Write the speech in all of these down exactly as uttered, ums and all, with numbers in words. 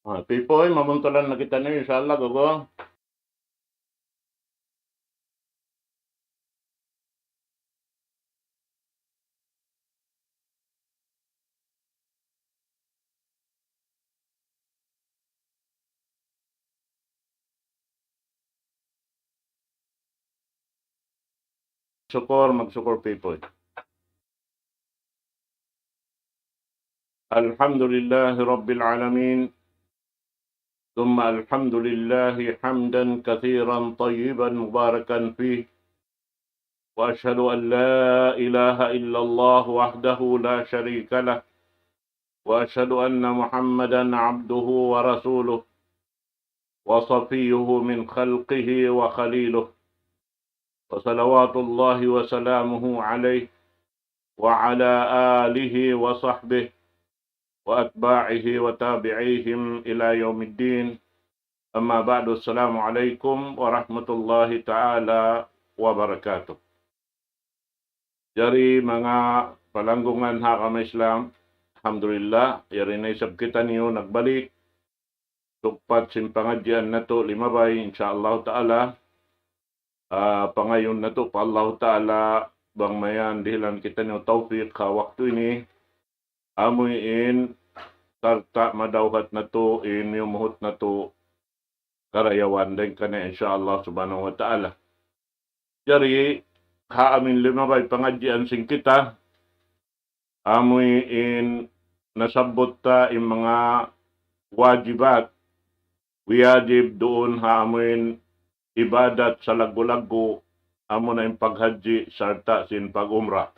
Ah, Pipoy, mabuntulan na kita ini, inshallah, gogo. Sukul, magsukul, Pipoy. الحمد لله رب العالمين، ثم الحمد لله حمدا كثيرا طيبا مباركا فيه، وأشهد أن لا إله إلا الله وحده لا شريك له، وأشهد أن محمدا عبده ورسوله، وصفيه من خلقه وخليله، وصلوات الله وسلامه عليه وعلى آله وصحبه وأتباعه وتابعيهم إلى يوم الدين. أما بعد، السلام عليكم ورحمة الله تعالى وبركاته. Jari, manga palanggungan ha agama Islam, alhamdulillah, yari na isab kitaniyu nagbalik. Tupad sin pangadjian natu' limabay, insha Allah ta'ala. Ah, pangayuun natu' pa Allah ta'ala, bang mayan dihilan kitaniyu tawfik ha waktu ini, amuin sarta' madawhat natu' in miyumuhut natu' karayawan dayn kaniya, insha Allah subhanahu wa ta'ala. Jari, ha amuin limabay pangadjian sin kita, amuin nasabbut ta in manga wajibat, wajib duun ha amuin ibadat salaggu'-laggu', amuna in paghajji sarta' sin pag-umrah.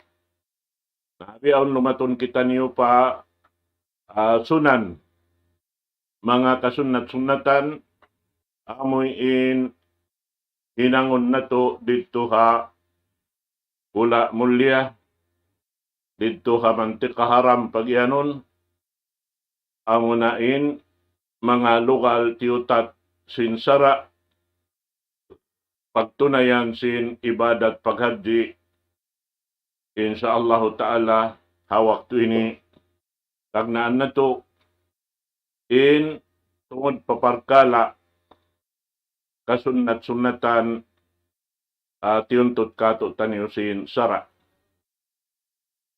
Na, bihaun lumatun kitaniyu pa, ah, sunan, manga kasunnat-sunnatan, amuin hinangun natu' didtu ha hula' mulia, didtu ha mantika haram pagiyanun, amuna in manga lugal tiyutat sin sara', pagtunayan sin ibadat paghajji. Insha Allahu ta'ala, ha waktu ini, tagnaan natu' in tungud pa parkala' kasunnat-sunnatan, ah, tiyuntut kātu'niyu sin sara'.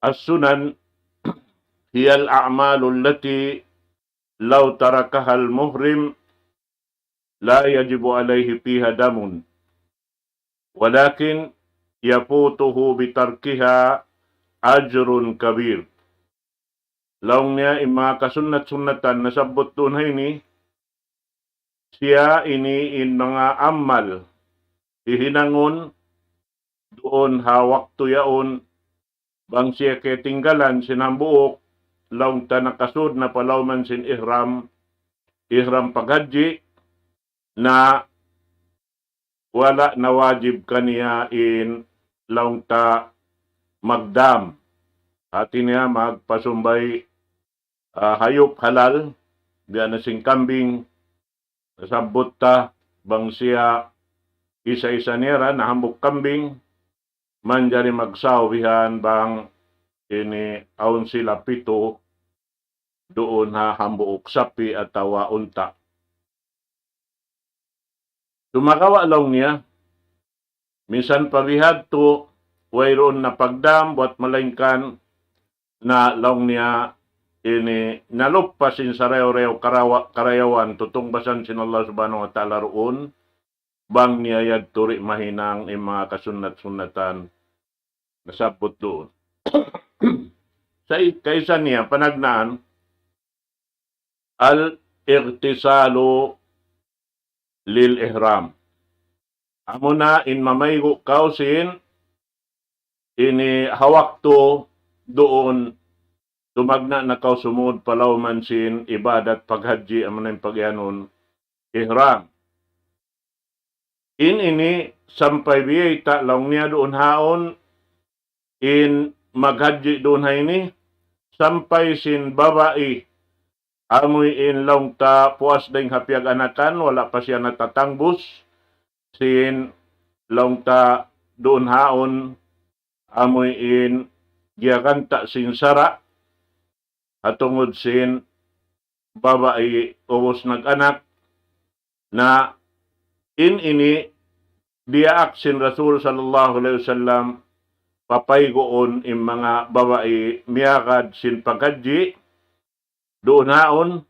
السنن هي الأعمال التي لو تركها المحرم لا يجب عليه فيها دم، ولكن يفوته بتركها أجر كبير. Laung niya in manga kasunnat-sunnatan nasabbut duun ha ini, siya ini in manga amal hihinangun duun ha waktu yaun, bang siya katinggalan sin hambuuk, laung ta nakasud na pa lawm sin ihram, ihram paghajji, na wala' na wajib kaniya in laung ta magdam. Hati niya magpasumbay, ah, hayup halal, biya' na sin kambing, nasabbut ta bang siya isa-isa niya ra na hambuuk kambing, manjari magsaw bihan bang ini awn sila pitu duun ha hambuuk sapi' atawa unta'. Sumagawa' laung niya, minsan pa bihadtu, wayruun na pagdam buat malaingkan na laung niya ini naluppas in sarayaw-rayaw karawa-, karayawan tutungbasan sin Allah Subhanahu wa Ta'ala duun, bang niya yadtu di' mahinang in manga kasunnat-sunnatan nasabbut duun. Sa' i-, kaisa niya panagnaan, الاغتسال للإحرام. Amuna in mamaygu' kaw sin ini ha waktu duun tumagna' na kaw sumud pa lawm sin ibadat paghajji, amuna in pagiyanun ihram. In ini sampay biyayta' laung niya duun haun in maghajji duun ha ini, sampay sin babai, amuin laung ta puas dayng ha piyag-anakan, wala' pa siya natatangbus, sin laung ta duun haun, amuin giyaganta' sin sara', ha tungud sin babai ubus nag-anak, na in ini diyaak sin Rasul sallallahu alayhi wasallam papayguun in manga babai miyagad sin paghajji, duun haun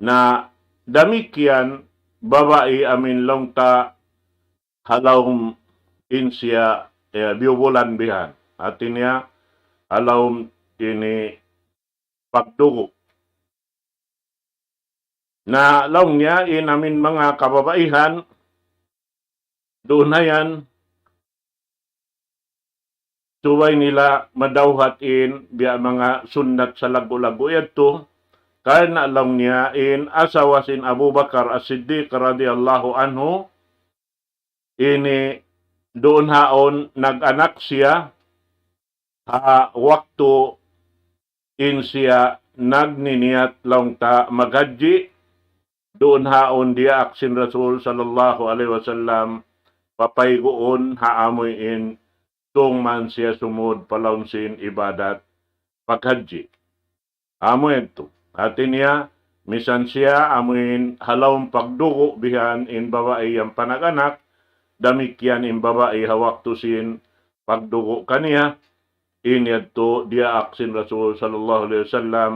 na damikkiyan babai amin laung ta ha lawm in siya, eh, biyubulan bihan. Hati niya, ha lawm ini pagdugu. Na laung niya in amin manga kababaihan, duun na yan, subay nila madawhat in biya' manga sunnat salaggu'-laggu' yadtu, karna' laung niya in asawa sin Abu Bakar As-Siddiq radiyallahu anhu, ini duun haun nag-anak siya, ha waktu in siya nagniniyat laung ta maghajji, duun haun diyaak sin Rasul sallallahu alayhi wasallam papayguun ha amuin sung man siya sumud pa lawm sin ibadat paghajji. Amu yadtu. Hati niya, misan siya amuin ha lawm pagdugu' bihan in babai yan pa nag-anak, damikkiyan in babai ha waktu sin pagdugu' kaniya, in yadtu diyaak sin Rasul sallallahu alayhi wasallam,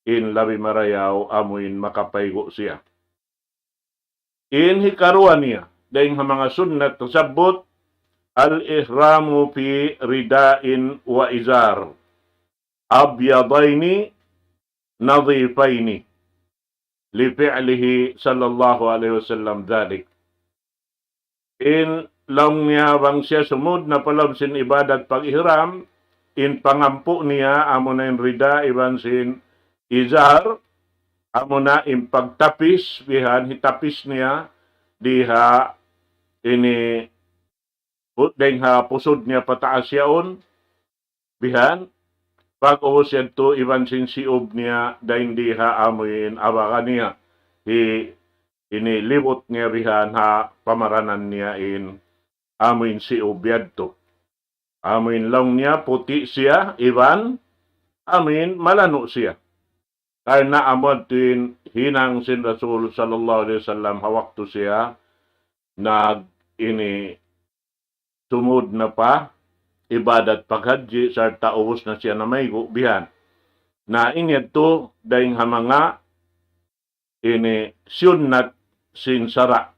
in labi marayaw amuin makapaygu' siya. In hikaruwa niya, dayn ha manga sunnat tasabbut, الإحرام في رداء وإزار أبيضين نظيفين لفعله صلى الله عليه وسلم ذلك. In laung niya bang siya sumud na pa lawm sin ibadat pag-ihram, in pangampu niya amuna in rida iban sin izar, amuna in pagtapis, bihan hitapis niya diha ini pu-, dayn ha pusud niya pataas yaun, bihan, pag-ubus yadtu iban sin siub niya dayn di ha amuin abaga niya. Hi-, ini libut niya bihan ha pamaranan niya in amuin siub yadtu. Amuin laung niya puti' siya, iban amuin malanu' siya. Karna' amu yadtu in hinang sin Rasul sallallahu alayhi wasallam ha waktu siya nag ini sumud na pa ibadat paghajji sarta' ubus na siya namaygu' bihan. Na in yadtu dayn ha manga ini siyunnat sin sara'.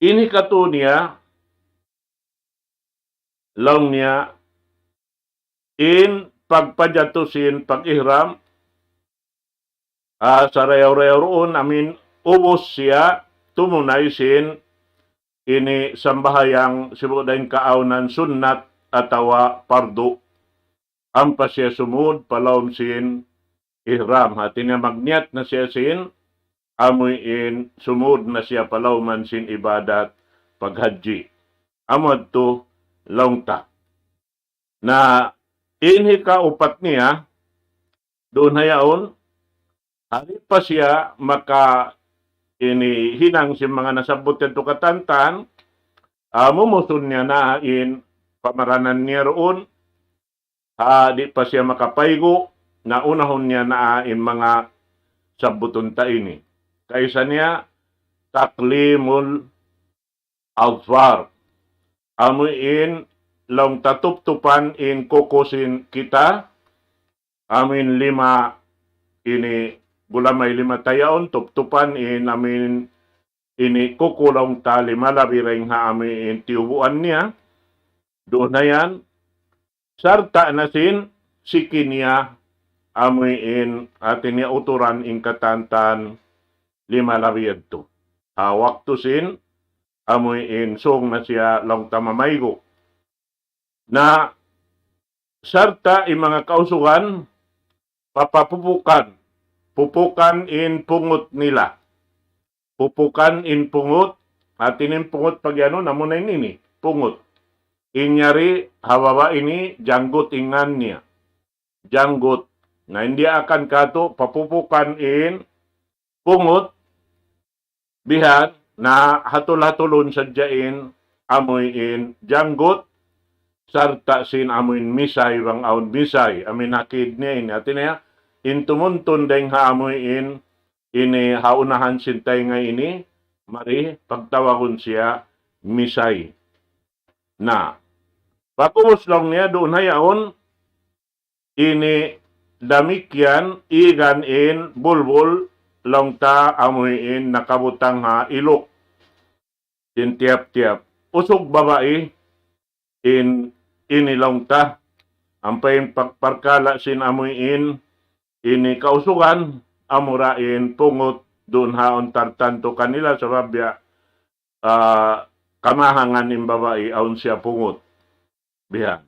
In hikatu niya, laung niya, in pagpajatu sin pag-ihram, ah, sarayaw-rayaw duun, amuin ubus siya tumunay sin ini sambahayang sibu' dayn kaawnan sunnat atawa pardu. Ampa siya sumud pa lawm sin ihram. Hati niya magniyat na siya sin, amuin sumud na siya pa lawman sin ibadat paghajji. Amu yadtu laung ta. Na in hikaupat niya, duun ha yaun, ha di' pa siya maka ini hinang sin manga nasabbut yadtu katantan, ah, mumusun niya na in pamaranan niya duun, ha di' pa siya makapaygu', na unahun niya na in manga sabbutun ta ini. Kaisa niya, taklimul azfar. Amuin laung ta tuptupan in kuku sin kita, amuin lima ini gulamay lima ta yaun, tuptupan in amuin ini kuku laung ta lima labi dayn ha amuin tiyubuan niya. Duun na yan, sarta' na sin siki niya amuin hati niya uturan in katantan lima labi yadtu. Ha waktu sin amuin sung na siya laung ta mamaygu'. Na sarta' in manga kausugan, papapupukan, pupukan in pungut nila. Pupukan in pungut, hati niya in pungut pag-iyanun, amuna in ini, pungut. In yari ha baba' ini, janggut in ngan niya. Janggut. Na in diyaakan katu', papupukan in pungut, bihan, na hatul-hatulun sadja in, amuin janggut, sarta' sin amuin misay, bang awn misay, amuin hakid niya ini. Hati niya, in tumuntun dayng ha amuin ini ha unahan sin taynga ini, mari pagtawagun siya misay. Na, pag'ubus laung niya duun ha yaun, ini damikkiyan igan in bulbul laung ta amuin nakabutang ha iluk. Sin tiyap-tiyap. Usug babai in ini laung ta. Ampa in pag-, parkala' sin amuin ini kausugan, amura in pungut duun ha awn tartantu kanila sabab biya', ah, kamahangan in babai awn siya pungut. Bihan.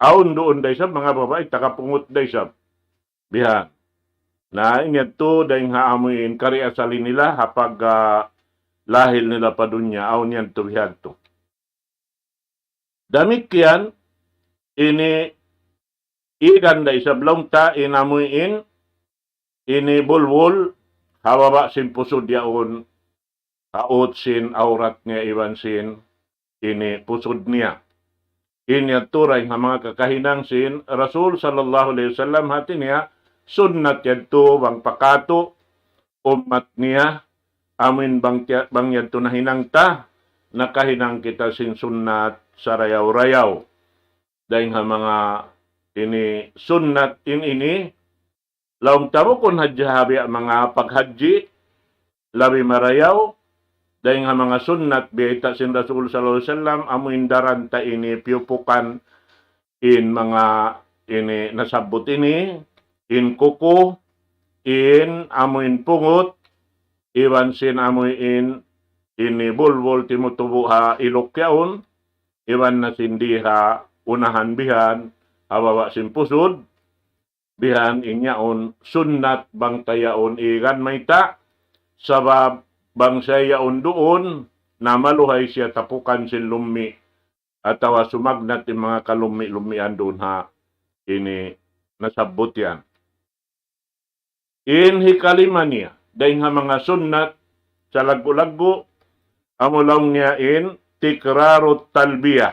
Awn duun da isab, manga babai, taga pungut da isab. Bihan. Na, in yadtu, dayng ha amuin kari asali nila, ha pag, ah, lahil nila pa dunya, awn yadtu, bihan tu. Damikkiyan, ini igan da isab laung ta, in amuin, ini bulbul, ha baba' sin pusud yaun, ha ut sin awrat niya iban sin ini pusud niya. Ini yadtu dayng ha manga kakahinang sin Rasul sallallahu alayhi wasallam, hati niya sunnat yadtu bang pa katu' ummat niya, amuin bang tiya-, bang yadtu nahinang ta, nakahinang kita sin sunnat sarayaw-rayaw. Dayng ha manga ini sunnat in ini, laung ta bukun hadja ha biya' manga paghajji, labi marayaw, dayng ha manga sunnat biyayta' sin Rasul sallallahu alayhi wasallam, amuin daran ta ini piyupukan in manga ini nasabbut ini, in kuku, in amuin pungut, iban sin amuin ini bulbul timutubu' ha iluk yaun, iban na sin di ha unahan bihan, ha baba' sin pusud, bihan in yaun sunnat bang ta yaun igan mayta', sabab bang siya yaun duun, na maluhay siya tapukan sin lummi', atawa sumagnat in manga kalummi'-lummian duun ha ini nasabbut yan. In hikalima niya, dayng ha manga sunnat salaggu'-laggu', amu laung niya in تكرار التلبية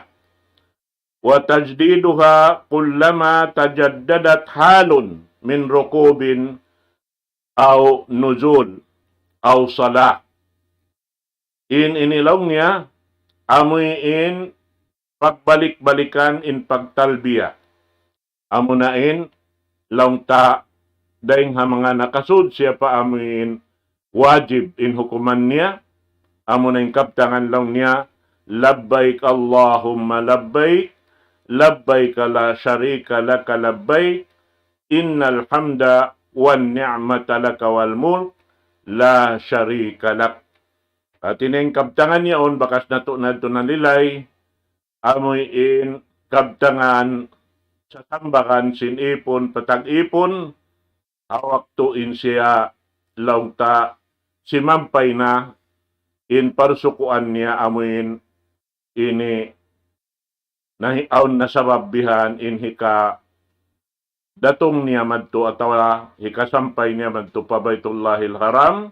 وتجديدها كلما تجددت حال من ركوب أو نزول أو صلاة. In ini laung niya, amuin pagbalik-balikan in pagtalbiya. Amuna in laung ta dayng ha manga nakasud siya pa amuin wajib in hukuman niya. Amuna in kabtangan laung niya, لبيك اللهم لبيك، لبيك لا شريك لك لبيك، إن الحمد والنعمة لك والملك لا شريك لك. Hati niya in kabtangan yaun bakas natu' na yadtu nalilay, amu in kabtangan sasambagan sin ipun pa tag-ipun, ha waktu in siya laung ta simampay na in parsukuan niya amu in ini na hi-, awn na sabab bihan in hika datung niya madtu atawa hikasampay niya madtu pa Baytullahil Haram,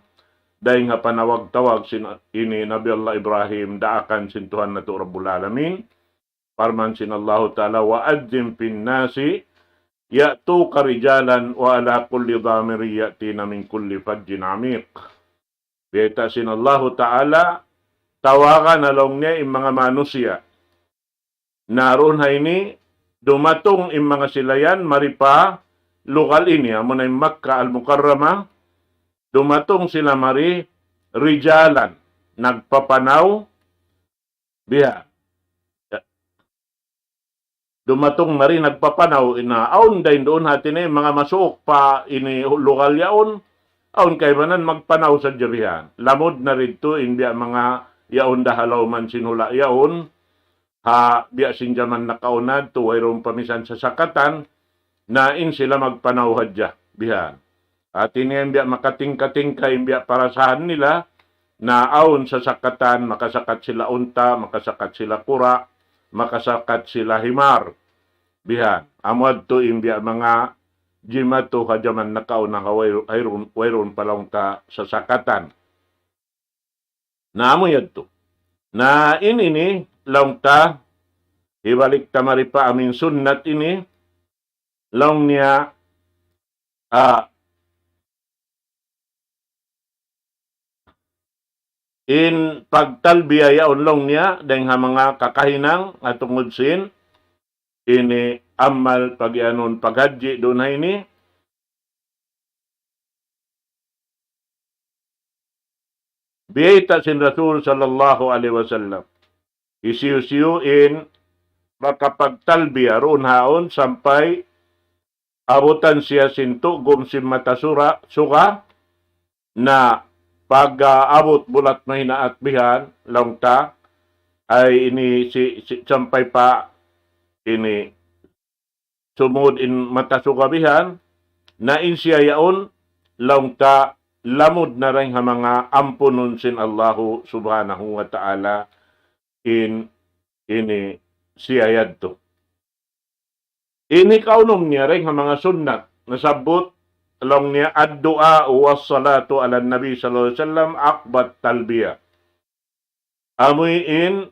dayng ha panawag-tawag sin ini Nabi Allah Ibrahim, daakan sin Tuhan natu' Rabbul Alamin. Parman sin Allahu Ta'ala, وأذن في الناس يأتوك رجالا وعلى كل ضامر يأتين من كل فج عميق. Biyayta' sin Allahu Ta'ala, tawaga na laung niya in manga manusiya'. Na duun ha ini, dumatung in manga sila yan, mari pa lugal ini, amuna in Makkah Al-Mukarramah, dumatung sila mari, rijalan, nagpapanaw, biha. Dumatung mari nagpapanaw, na awn dayn duun hati niya manga masuuk pa ini lugal yaun, awn kaibanan magpanaw sadja bihan. Lamud na didtu in biya' manga yaun da ha lawm sin hula' yaun, ha biya' sin jaman nakauna yadtu, wayruun pa misan sasakatan, na in sila magpanaw hadja, bihan. Hati niya in biya' makatingka-tingka, in biya' parasahan nila, na awn sasakatan, makasakat sila unta', makasakat sila kura', makasakat sila himar. Bihan, amu yadtu in biya' manga jimatu ha jaman nakauna ha wayru-, wayruun, wayruun pa laung ta sasakatan. Na amu yadtu. Na in ini, laung ta, hibalik ta mari pa amuin sunnat ini, laung niya, Ah, in pagtalbiya yaun laung niya, dayng ha manga kakahinang, atungud sin, ini amal pag-iyanun paghajji duun ha ini. Biyayta' sin Rasul sallallahu alayhi wasallam. Hisiyu-siyu in makapagtalbiya duun haun sampay abutan siya sin tugum sin mata sura, suga, na pag-abut bulat mahinaat bihan, laung ta, ay ini si, si, sampay pa ini sumud in mata suga bihan, na in siya yaun, laung ta lamud na dayng ha manga ampunun sin Allahu subhanahu wa ta'ala in ini siya yadtu. Ini kaunum niya dayng ha manga sunnat, nasabbut laung niya الدعاء والصلاة على النبي صلى الله عليه وسلم عقب التلبية. Amu in,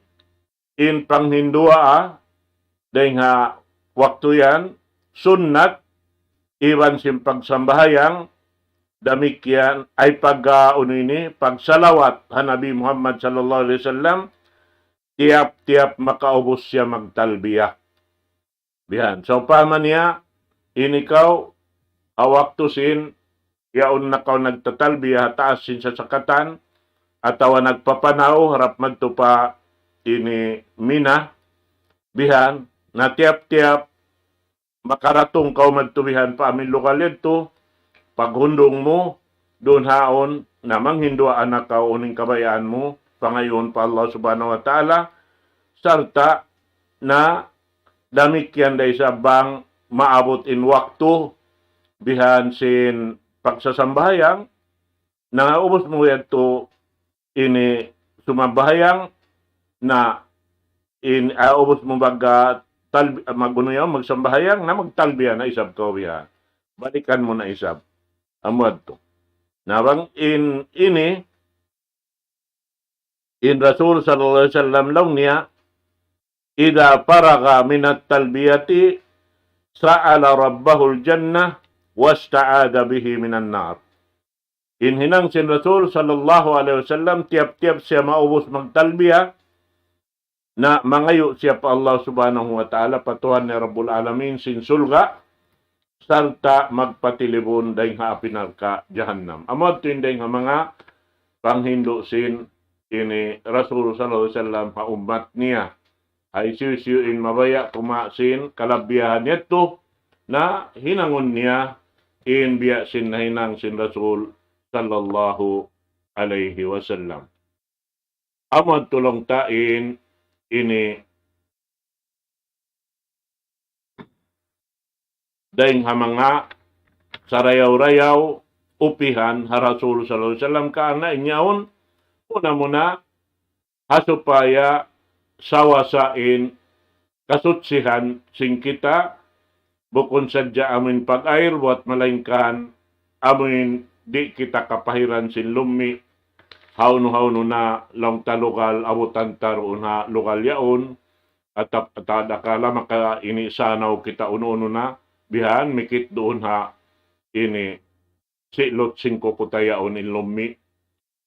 in panghinduwaa, dayng ha waktu yan, sunnat, iban sin pagsambahayang, damikkiyan, ay pag, ah, unu ini, pagsalawat ha Nabi Muhammad sallallahu alayhi wasallam, tiyap-tiyap makaubus siya magtalbiya. Bihan. Sawpama niya, in ikaw, ha waktu sin, yaun na kaw nagtatalbiya ha taas sin sasakatan, atawa nagpapanaw, harap madtu pa ini Mina, bihan, na tiyap-tiyap, makaratung kaw madtu bihan pa amin lugal yadtu, paghundung mu, duun haun, na manghinduwaa na kaw unu in kabayaan mu, pangayuun pa Allah subhanahu wa ta'ala, sarta' na damikkiyan da isab bang maabut in waktu, bihan sin pagsasambahayang, na ubus mu yadtu ini sumambahayang, na in, ah, ubus mu mag, ah, talbi-, mag-unu yan, magsambahayang, na magtalbiya na isab kaw bihan. Balikan mu na isab. Amu yadtu. Na bang in, ini, in Rasul sallallahu alayhi wasallam laung niya, إذا فرغ من التلبية سأل ربه الجنة واستعاذ به من النار. In hinang sin Rasul sallallahu alayhi wasallam, tiyap-tiyap siya maubus magtalbiya, na mangayu' siya pa Allah subhanahu wa ta'ala, pa Tuhan niya Rabbul Alamin, sin surga', sarta' magpatilibun dayng ha api narka' jahannam. Amu yadtu in dayng ha manga panghindu' sin ini Rasul sallallahu alayhi wasallam ha ummat niya. Hisiyu-siyu in mabaya' kuma sin kalabiyahan yadtu, na hinangun niya in biya' sin nahinang sin Rasul sallallahu alayhi wasallam. Amu yadtu laung ta in ini dayng ha manga sarayaw-rayaw upihan ha Rasul sallallahu alayhi wasallam, karna' in yaun, muna-muna, ha supaya sawasa in kasutsihan sin kita, bukun sadja amuin pag-air buat malaingkan amuin di' kita kapahiran sin lummi', hawnu-hawnu na laung ta lugal, abutan ta duun ha lugal yaun, atap-, ata-, adakala maka ini sanaw kita unu-unu na, bihan mikit duun ha ini silut sin kukuta yaun in lummi'.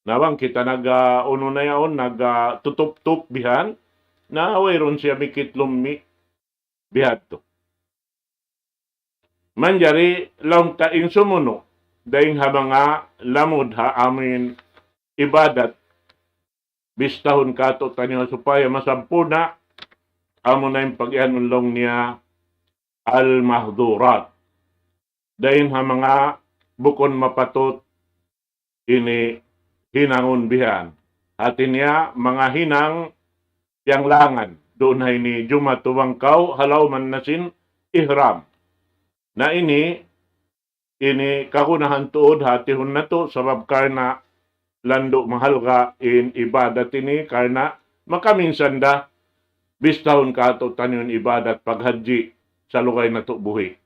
Na bang kita naga, unu na yaun, naga tutup-tup bihan, na wayruun siya mikit lummi'. Bihadtu. Manjari laung ta in sumunu', dayng ha manga lamud ha amuin ibadat, bistahun kātu'niyu supaya masampurna', amuna in pag-iyanun laung niya al-mahdhurat. Dayng ha manga bukun mapatut ini hinangun bihan. Hati niya, manga hinang piyanglangan. Duun ha ini jumatu bang kaw ha lawm na sin ihram. Na ini, ini kagunahan tuud hatihun natu', sabab karna' landu' mahalga' in ibadat ini, karna' makaminsan da bistahun kātu'niyu in ibadat paghajji salugay natu' buhi'.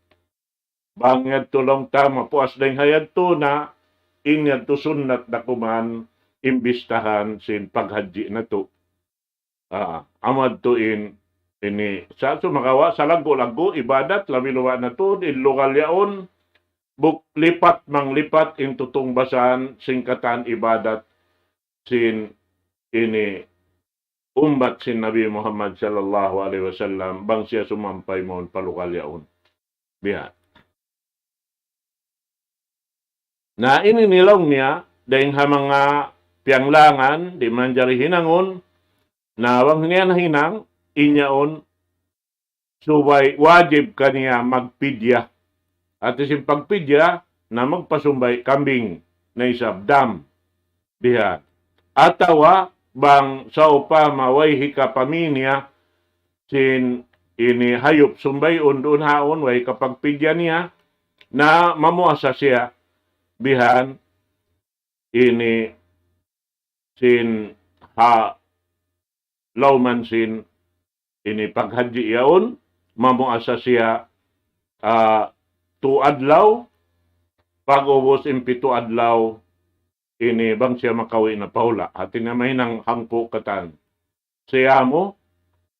Bang yadtu laung ta mapuas dayng ha yadtu, na in yadtu sunnat da kuman in bistahan sin paghajji natu'. Ah, amu yadtu in, ini, sa' sumagawa' salaggu'-laggu' ibadat, labi-labi na tuud in lugal yaun, buk-, lipat manglipat in tutungbasan sin katan ibadat sin ini ummat sin Nabi Muhammad sallallahu alaihi wasallam, bang siya sumampay mawn pa lugal yaun. Biya'. Na ini in laung niya, dayng ha manga piyanglangan, di' manjari hinangun, na bang niya nahinang, in yaun, subay wajib kaniya magpidya. Hati sin pagpidya, na magpasumbay' kambing, na isab dam. Bihan. Atawa, bang sawpama way hikapamī niya, sin ini hayup sumbayun duun haun, way hikapagpidya niya, na mamuasa siya, bihan, ini sin ha lawman sin ini paghadji yaun, mamuasa siya, ah, tu adlaw, pag'ubus in pitu adlaw, ini bang siya makawi' na pa hula'. Hati niya mahinang hangpu' katan. Siyamu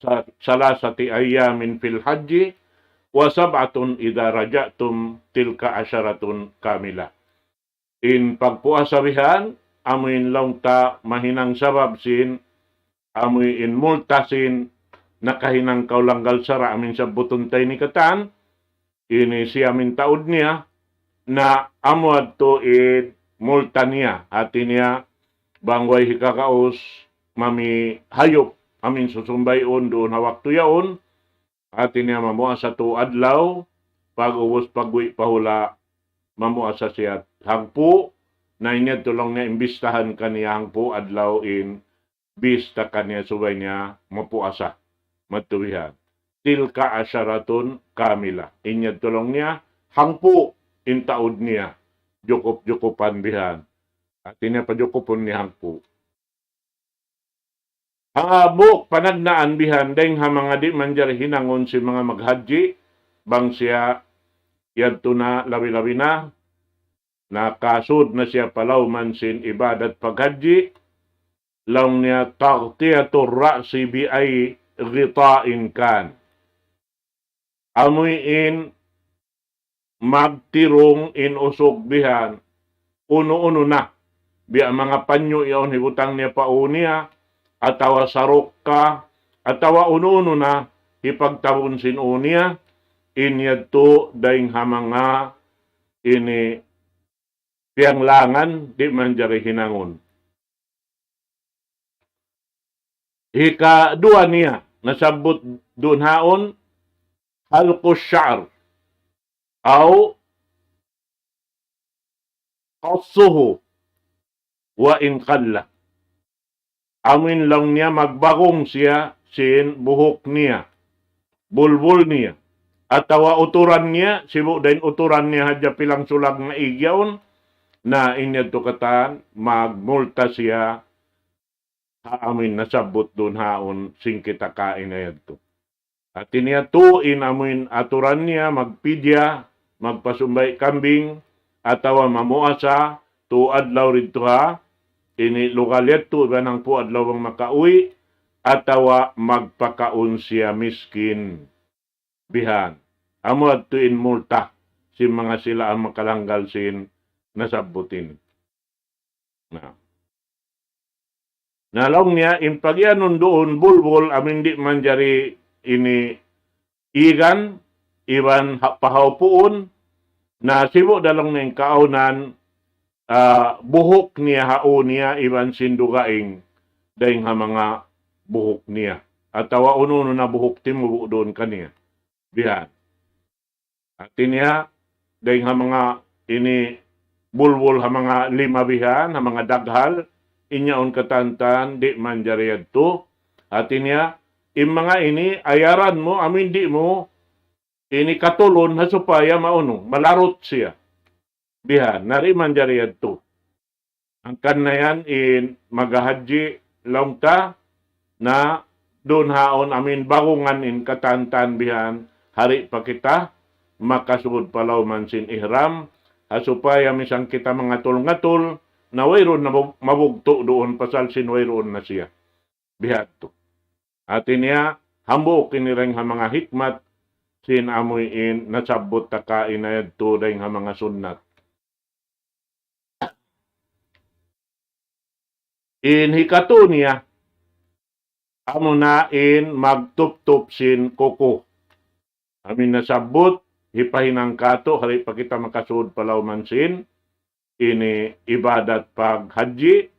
sa-, salasati ayyamin fil hajji, wa sab'atun idha raja'tum tilka asharatun kamila. In pagpuasa bihan, amu in laung ta mahinang sabab sin, amu in multa sin, nakahinang kaw langgal sara' amu in sabbutun ta ini katan, ini siya amu in taud niya, na amu yadtu in multa niya, hati niya, bang way hikagaus, mami hayup, amu in susumbayun duun ha waktu yaun, hati niya mamuasa tu adlaw, pag'ubus pagwi' pa hula', mamuasa siya hangpu', na in yadtu laung niya imbistahan kaniya hangpu' adlaw in bista kaniya subay niya mapuasa. Madtu bihan. Tilka asharatun kamila. In yadtu laung niya hangpu' in taud niya. Jukup-jukupan bihan. Hati niya pajukupun niya hangpu'. Hambuuk panagnaan bihan dayng ha manga di' manjari hinangun sin manga maghadji, bang siya yadtu na labi-labi na, nakasud na siya pa lawman sin ibadat paghadji, laung niya taghtiyatur ra'si bi ay ghita'in kan. Amu in magtirung in usug bihan, unu-unu na, biya' manga panyu' yaun hibutang niya pa ū niya, atawa sarukka, atawa unu-unu na hipagtabun sin ū niya, in yadtu dayng ha manga ini piyanglangan di' manjari hinangun. Hikaduwa niya, nasabbut duun haun, halqu sha'r, aw qassuhu, wa in qalla. Amu in laung niya magbagong siya sin buhuk niya, bulbul niya, atawa uturan niya, sibu' da in uturan niya hadja pilang sulag na ig yaun, na in yadtu katan, magmulta siya, ha amu in nasabbut duun haun sin kita kaina yadtu. Hati niya tu in amu in aturan niya, magpidya, magpasumbay' kambing, atawa mamuasa, tu adlaw didtu ha ini lugal yadtu, iban hangpu' adlaw bang makauwi', atawa magpakaun siya miskin. Bihan. Amu yadtu in multa sin manga sila amu makalanggal sin nasabbut ini. Na. Na laung niya, in pagiyanun duun bulbul amu in di' manjari ini igan, iban ha-, pahaupuun, na sibu' da laung niya in kaawnan, ah, buhuk niya ha ū niya, iban sin dugaing, dayng ha manga buhuk niya. Atawa unu-unu na buhuk timubu' duun kaniya. Bihan. Hati niya, dayng ha manga ini bulbul ha manga lima bihan, ha manga daghal, in yaun katantan, di' manjari yadtu. Hati niya, in manga ini, ayaran mu, amu in di' mu, ini katulun, ha supaya maunu, malarut siya. Bihan, na di' manjari yadtu. Hangkan na yan in maghahadji laung ta na duun haun amu in bagungan in katantan bihan hari pa kita makasud pa lawman sin ihram, ha supaya misan kita mangatul-ngatul na wayruun na mabug-, mabugtu' duun pasal sin wayruun na siya. Bihadtu. Hati niya, hambuuk ini dayng ha manga hikmat sin amuin nasabbut ta kaina yadtu dayn ha manga sunnat. In hikatu niya, amuna in magtuptup sin kuku. Amuin nasabbut, hipahinang katu', di' pa kita makasud pa lawm sin ini ibadat paghajji,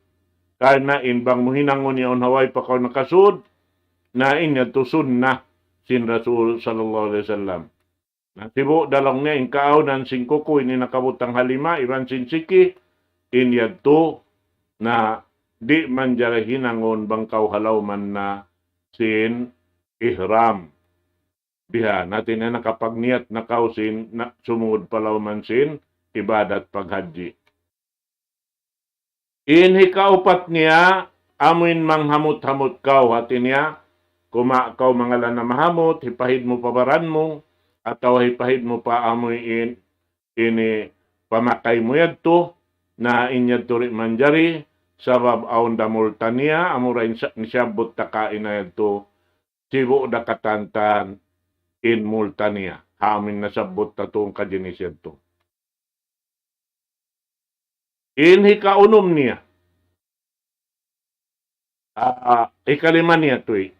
karna' in bang mu hinangun yaun ha way pa kaw nakasud, na in yadtu sunnah sin Rasul sallallahu alayhi wasallam. Na sibu' da laung niya in kaawnan sin kuku ini nakabutang ha lima, iban sin siki, in yadtu na di' manjari hinangun bang kaw ha lawm na sin ihram. Bihan, hati niya nakapagniyat na kaw sin na, sumud pa lawm sin ibadat paghajji. In hikaupat niya, amuin manghamut-hamut kaw, hati niya, kuma kaw mangalan na mahamut, hipahid mu pa baran mu, atawa hipahid mu pa amuin ini pamakay mu yadtu, na in yadtu di' manjari, sabab awn da multa niya, amura in sa-, in siyabbut ta kaina yadtu, sibu' da katantan in multa niya. Ha amuin nasabbut ta tuud kajinis yadtu. In hikaunum niya. Ah, hikalima niya tuwi.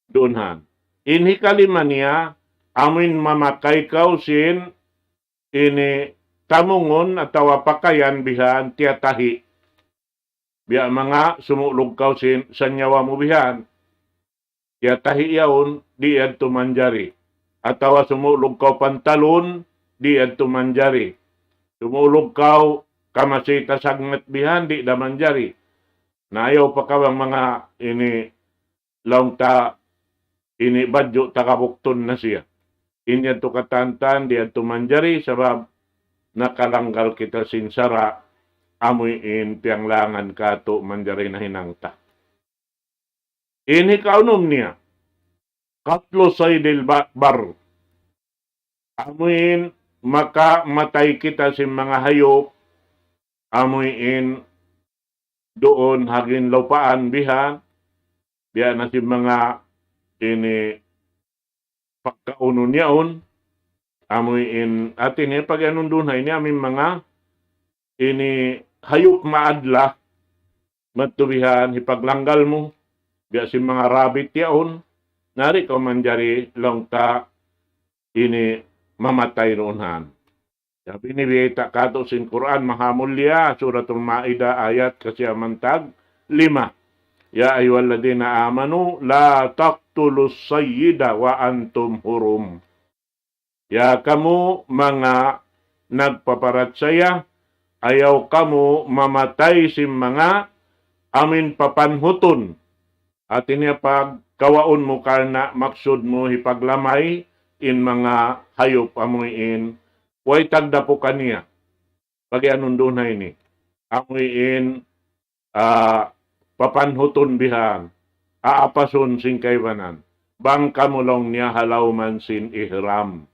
Duun han. In hikalima niya, amuin mamakay kaw sin ini tamungun atawa pakayan bihan tiyatahi. Biya' manga sumulug kaw sin sanyawa mu bihan. Tiyatahi yaun, di' yadtu manjari. Atawa sumulug kaw pantalun, di' yadtu manjari. Sumulug kaw kamasi ta sagnat bihan, di' da manjari. Na ayaw pa kaw bang manga ini laung ta ini badju' ta kabuktun na siya. In yadtu katantan, di' yadtu manjari, sabab nakalanggal kita sin sara', amuin piyanglangan katu' manjari nahinang ta. In hikaunum niya, qatlu saydil ba-, bar. Amuin makamatay kita sin manga hayup, amuin duun ha ginlupaan bihan, biya' na sin manga ini pagkaunun yaun, amuin hati niya pag-iyanun duun ha ini amuin manga ini hayup maadla, madtu bihan hipaglanggal mu, biya' sin manga rabbit yaun, na di' kaw manjari laung ta ini mamatay duun han. Sabab ini biyayta' katu' sin Qur'an maha mulia, Suratul Ma'idah ayat kasiyaman tag lima. يا أيها الذين آمنوا لا تقتلوا الصيد وأنتم حرم. Ya kamu manga nagpaparachaya, ayaw kamu mamatay sin manga amuin papanhutun. Hati niya pagkawaun mu karna' maksud mu hipaglamay in manga hayup amuin way tagdapu kaniya. Pag-iyanun duun ha ini. Amuin, ah, papanhutun bihan. Aapasun sin kaibanan. Bang kamu laung niya ha lawm sin ihram.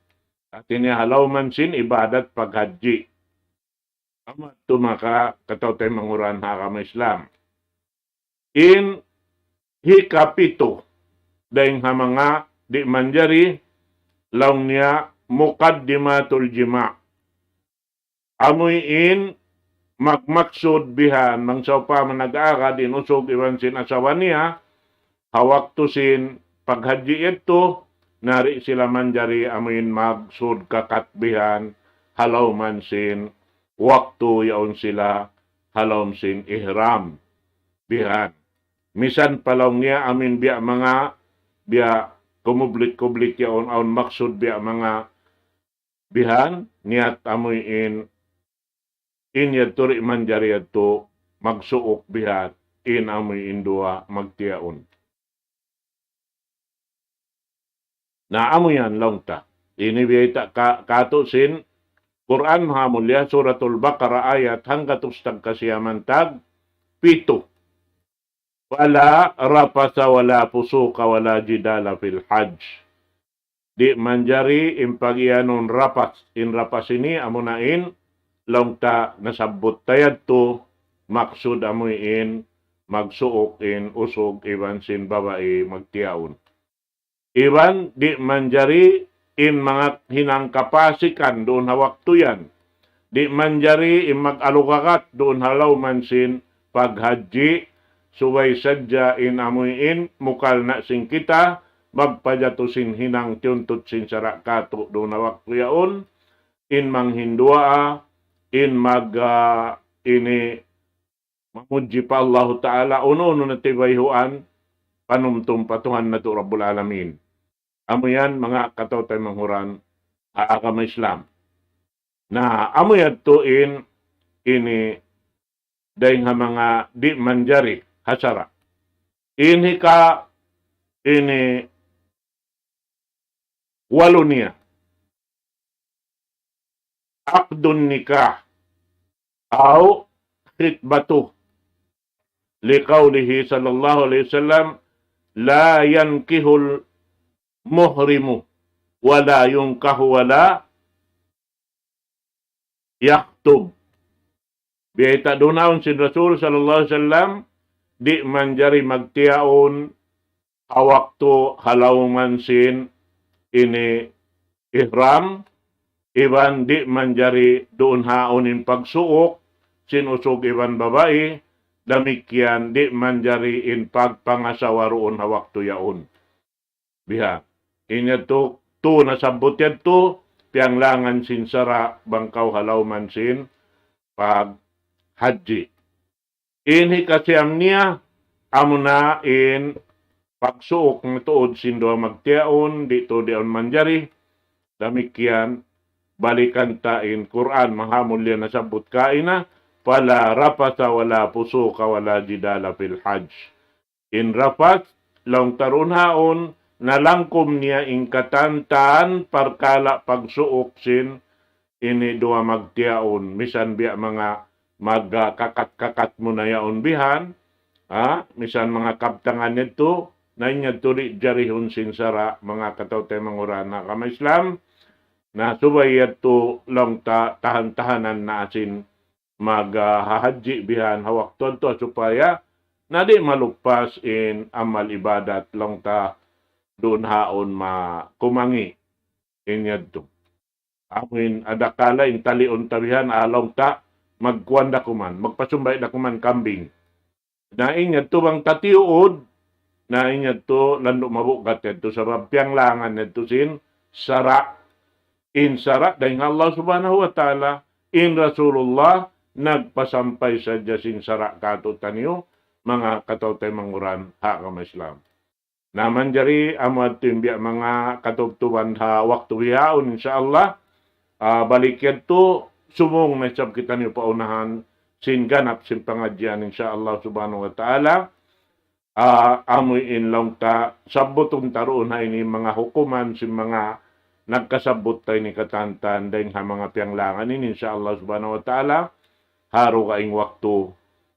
Hati niya ha lawm sin ibadat paghajji. Amu yadtu manga kataw-taymanghuran ha agama Islam. In hikapitu, dayn ha manga di' manjari, laung niya muqaddimatul jima'. Amuin magmaksud bihan, bang sawpama nag-agad in usug iban sin asawa niya, ha waktu sin paghajji yadtu, na di' sila manjari amuin magsud kakat bihan, ha lawm sin waktu yaun sila ha lawm sin ihram. Bihan. Misan pa laung niya amuin biya' manga, biya' kumublit-kublit yaun awn maksud biya' manga bihan, niyat amuin, in yadtu di' manjari yadtu magsuuk bihan, in amuin duwa magtiyaun. Na amu yan laung ta. Ini biyayta' ka-, katu' sin Qur'an maha mulia, Suratul Baqarah ayat hanggatus tag kasiyaman tag pitu. ولا رفث ولا فسوق ولا جدال في الحج. Di' manjari in pag-iyanun rafath, in rafath ini amuna in laung ta nasabbut ta yadtu, maksud amuin magsuuk in usug iban sin babai magtiyaun. Iban di' manjari in manga hinang kapasikan duun ha waktu yan. Di' manjari in mag-alugagat duun ha lawm sin paghajji, subay sadja in amuin mukalna' sin kita, magpajatu sin hinang tiyuntut sin sara' katu' duun ha waktu yaun, in manghinduwaa, in mag, ah, ini mamudji pa Allahu Ta'ala, unu-unu na tibayhuan, panumtum pa Tuhan natu' Rabbul Alamin. Amu yan, manga kataw-taymanghuran, ha agama Islam. Na, amu yadtu in, ini, dayng ha manga di' manjari, ha sara'. In hika, ini, walu niya. عقد النكاح أو خطبته، لقوله صلى الله عليه وسلم: لا ينكح المحرم ولا ينكح ولا يخطب. Biyayta' duun ha yaun sin Rasul sallallahu alayhi wasallam, di' manjari magtiyaun ha waktu ha lawm sin ini ihram, iban di' manjari duun ha yaun in pagsuuk sin usug iban babai, damikkiyan di' manjari in pagpangasawa duun ha waktu yaun. Biha'. In yadtu, tu nasabbut yadtu, piyanglangan sin sara' bang kaw ha lawm sin paghajji. In hikasiyam niya, amuna in pagsuuk na tuud sin duwa magtiyaun, di' tuud yaun manjari. Damikkiyan, balikan ta in Qur'an, mahamulliya nasabbut kaina, فلا رفث ولا فسوق ولا جدال في الحج. In rafath, laung ta duun ha yaun, nalangkum niya in katantan parkala' pagsuuk sin ini duwa magtiyaun. Misan biya' manga magkakat-kakat mu na yaun bihan, ha? Misan manga kabtangan yadtu, na in yadtu di' jarihun sin sara' manga kataw-taymanghuran ha agama Islam. Na subay yadtu laung ta tahan-tahanan na sin maghahajji bihan ha waktu yadtu supaya na di' maluppas in amal ibadat laung ta duun ha yaun ma-, kumangi' in yadtu. Amuin adakala in taliun ta bihan, ah, laung ta magkuan da kuman, magpasumbay' da kuman kambing. Na in yadtu bang ta tiyuud, na in yadtu landu' mabugat yadtu sabab piyanglangan yadtu sin sara'. In sara' dayng ha Allah Subhanahu wa Ta'ala, in Rasulullah nagpasampay sadja sin sara' katu'taniyu, manga kataw-taymanghuran ha agama Islam. Na manjari amu yadtu in biya' manga katubtuban ha waktu bihaun, insya Allah. Ah, balik yadtu, sumūng na isab kitaniyu pa unahan sin ganap sin pangadjian, insya Allah Subhanahu wa Ta'ala. Ah, amu in laung ta, sabbutun ta duun ha ini manga hukuman sin manga nagkasabbut ta ini katantan dayng ha manga piyanglangan ini, insya Allah Subhanahu wa Ta'ala. Ha dugaing waktu,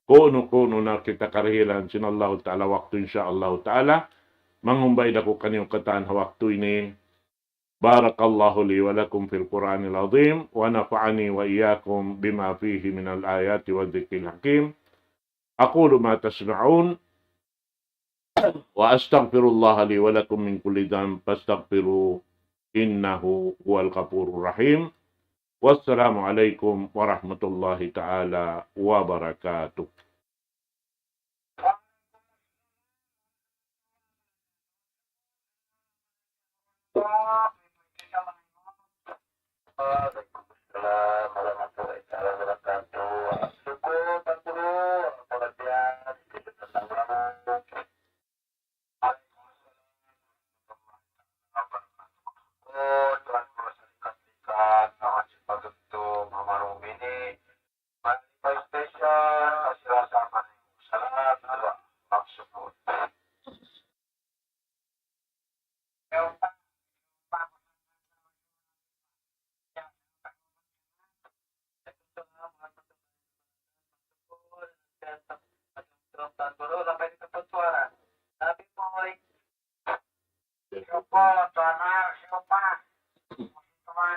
kunu-kunu na kita karihilan sin Allahu Ta'ala waktu, insya Allahu Ta'ala. Manghumbay da aku kaniyu katan ha waktu ini. بارك الله لي ولكم في القرآن العظيم، ونفعني وإياكم بما فيه من الآيات والذكر الحكيم. أقول ما تسمعون، وأستغفر الله لي ولكم من كل ذنب فاستغفروه إنه هو الغفور الرحيم. والسلام عليكم ورحمة الله تعالى وبركاته.